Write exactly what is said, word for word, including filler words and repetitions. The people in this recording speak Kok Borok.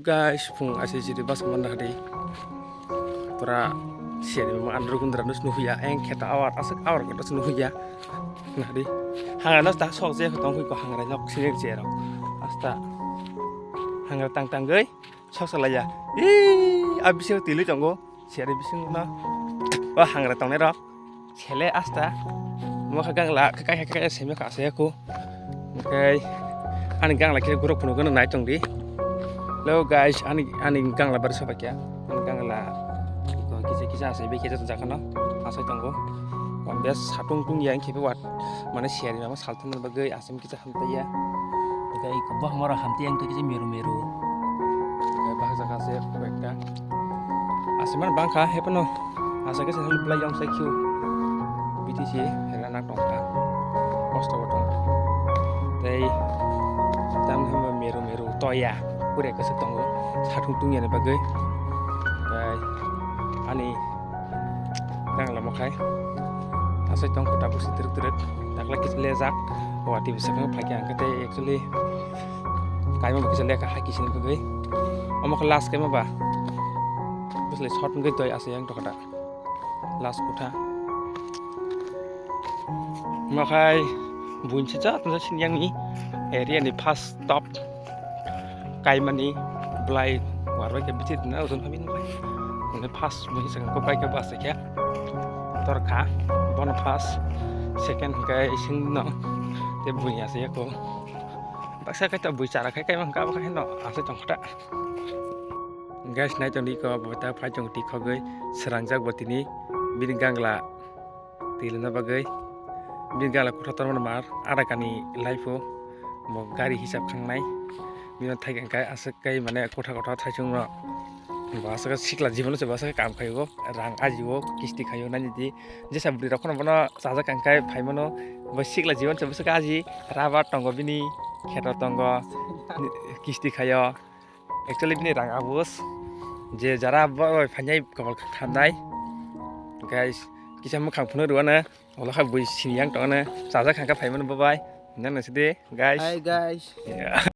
Guys, phung asi jiri bus man hadi. Pura seri ma andro gundra nus nuhya, eng kheta awar, asuk awar kota nuhya. Hadi. Hangra nus ta sok je tong hui ko hangra nok sini je rok. Asta. Hangra tang tang gei sok salaya. Ih, abisi tili tongo. Seri bising ma. Wah, hangra tongnai rok. Sele asta. Mo kha gangla, kha kha kha semi kha se ko. Okay. Ani gangla khe guruk phunu gano nai tong di. Hello guys, ani, ani gangla bar soba kya. Ani gangla ko kisa kisa ase be kisa jakano. Asai tongo. Bes satung tung yang khe wat. Mane seri ma sal thum bagwi asem kisa hamtaiya. Tei kwbangma rok hamtaiya wngkha kisa meru meru. Tei bahai jaga se kobekta. Asem bangkha hepano. Asa kisa hel belai yong sai khiu. B T C hela nak tongkha. Kosto bo tong. Tei tam hema meru meru toya. Pure kasa tongo. Satung tungya ni bagwi. Tei ani Nang lamo khai. Asai tong kota busi truk truk. Takla kisa lejak. Wati bisa kang phai kang kete actually. Kaima kisa leka hai kisa ni bagwi. Omo khe last kaima ba. Busle short ngai toi asai yang tokota. Last kota. Makhai bunsi cha tong sini yang ni area ni first stop. Kaimani belai warbai khe bithi na ozon hamin bai. Mane first mui saka ko bai khe bus khe. Torkha bono first, second hingkai sing no te bui ase ko. Baksa khe to bui chara khai kai man ka ba khai no ase tong kha. Guys, nai tong di ko bo ta phai tong di khogoi serangjak bo tini bini gangla. Twi lwna bagwi bini gala kotha tormani mar ada kani life o bo gari hisab khangnai. Bini thai hwnkhe aswk kai mane kotha kotha thaisung no bo aswk sikla jibon se bo aswk kam khaio, rang ajio, kisti khaio, nani di jesa bwrwi rok phano bono chajak hwnkhe phaimano. Bo sikla jibon se bo aswk aji, rubber tongo bini, kheto tongo, kisti khaio. Actually bini rang abos je jara bai phainai kopol khamnai. Guys, kisa mwkhang phunuk rwna, ulo kha bui sini yang tongna, chajak hangkha phaimano bye bye. Nang nang sidi, guys. Hi guys. Yeah.